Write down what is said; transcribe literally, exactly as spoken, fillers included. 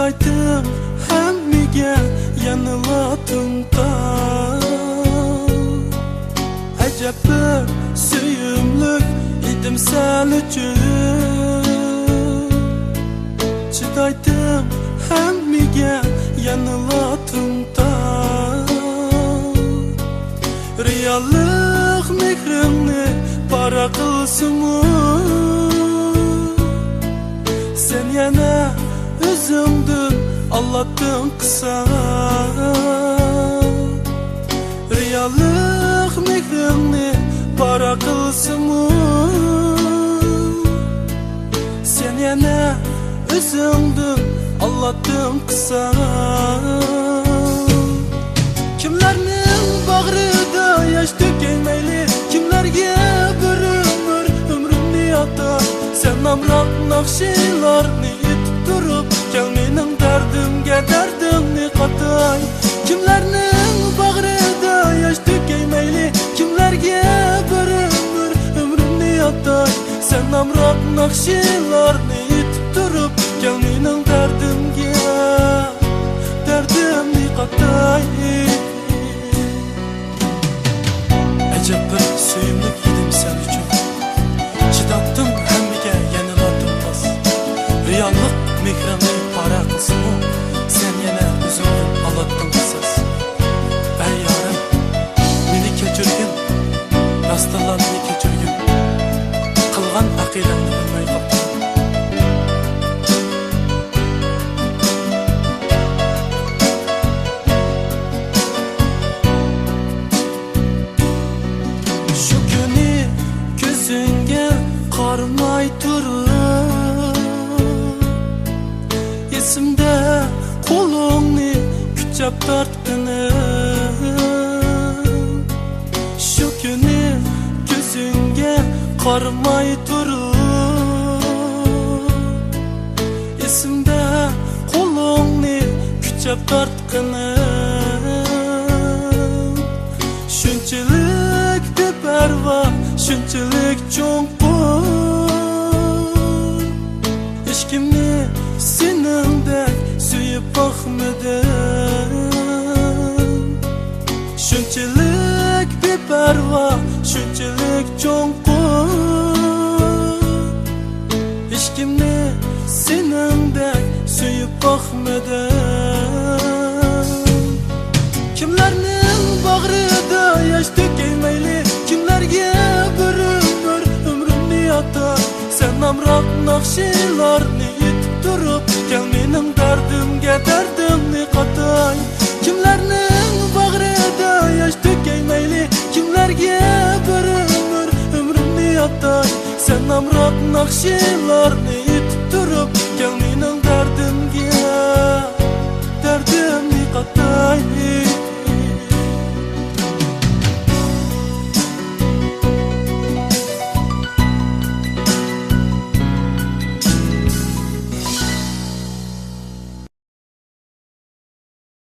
ئېيتىم ھەممىگە يەنىلا توختاپ. ئەجەب بىر سۆيۈملۈك ئىدىم سەن ئۈچۈن. چىدايتىم ھەممىگە يەنىلا توختاپ. رېئاللىق مېھرىڭنى پارە قىلسىمۇ، سەن يەنە ئۆزۈڭدىن ئالاتتىڭ قىساس. رېئاللىق مېھرىڭنى پارە قىلسىمۇ، سەن يەنە ئۆزۈڭدىن ئالاتتىڭ قىساس. كىملەرنىڭ باغرىدا ياش تۆكەي مەيلى، كىملەرگە بىر ئۆمۈر ئۆمرۈمنى ئاتاي. سەن ئامراق ناخشىلارنى ئېيتىپ تۇرۇپ، كەل مېنىڭ دەردىمگە دەردىڭنى قاتاي. كىملەرنىڭ باغرىدا ياش تۆكەي مەيلى، كىملەرگە بىر ئۆمۈر ئۆمرۈمنى ئاتاي. سەن ئامراق ناخشىلارنى ئېيتىپ تۇرۇپ، كەل مېنىڭ دەردىمگە دەردىمنى قاتاي. ئەجەب بىر سۆيۈملۈك ئىدىم سەن ئۈچۈن. چىداتتىم ھەممىگە يەنىلا توختاپ. رېئاللىق مېھرىڭنى پارە قىلسىمۇ، سەن يەنە ئۆزۈڭدىن ئالاتتىڭ قىساس. ئەي يارىم، مېنى كەچۈرگىن، راستتىنلا مېنى كەچۈرگىن. قىلغان ئەقىدەمنى بىلمەي قاپتىمەن. شۇ كۈنى كۆزۈڭگە قارىماي تۇرۇپ، ئېسىمدە قولۇڭنى كۈچەپ تارتقىنىم. شۇ كۈنى كۆزۈڭگە قارىماي تۇرۇپ، ئېسىمدە قولۇڭنى كۈچەپ تارتقىنىم. شۇنچىلىك بىپەرۋا، شۇنچىلىك چوڭقۇر. ھېچكىمنى سېنىڭدەك سۆيۈپ باقمىدىم. شۇنچىلىك بىپەرۋا، شۇنچىلىك چوڭقۇر. ھېچكىمنى سېنىڭدەك سۆيۈپ باقمىدىم. كىملەرنىڭ باغرىدا ياش تۆكەي مەيلى، كىملەرگە بىر ئۆمۈر ئۆمرۈمنى ئاتاي. سەن ئامراق ناخشىلارنى ئېيتىپ تۇرۇپ، كەل مېنىڭ دەردىمگە دەردىمنى قاتاي. كىملەرنىڭ باغرىدا ياش تۆكەي مەيلى، كىملەرگە بىر ئۆمۈر ئۆمرۈمنى ئاتاي. سەن ئامراق ناخشىلارنى ئېيتىپ تۇرۇپ، كەل مېنىڭ دەردىمگە دەردىمنى قاتاي.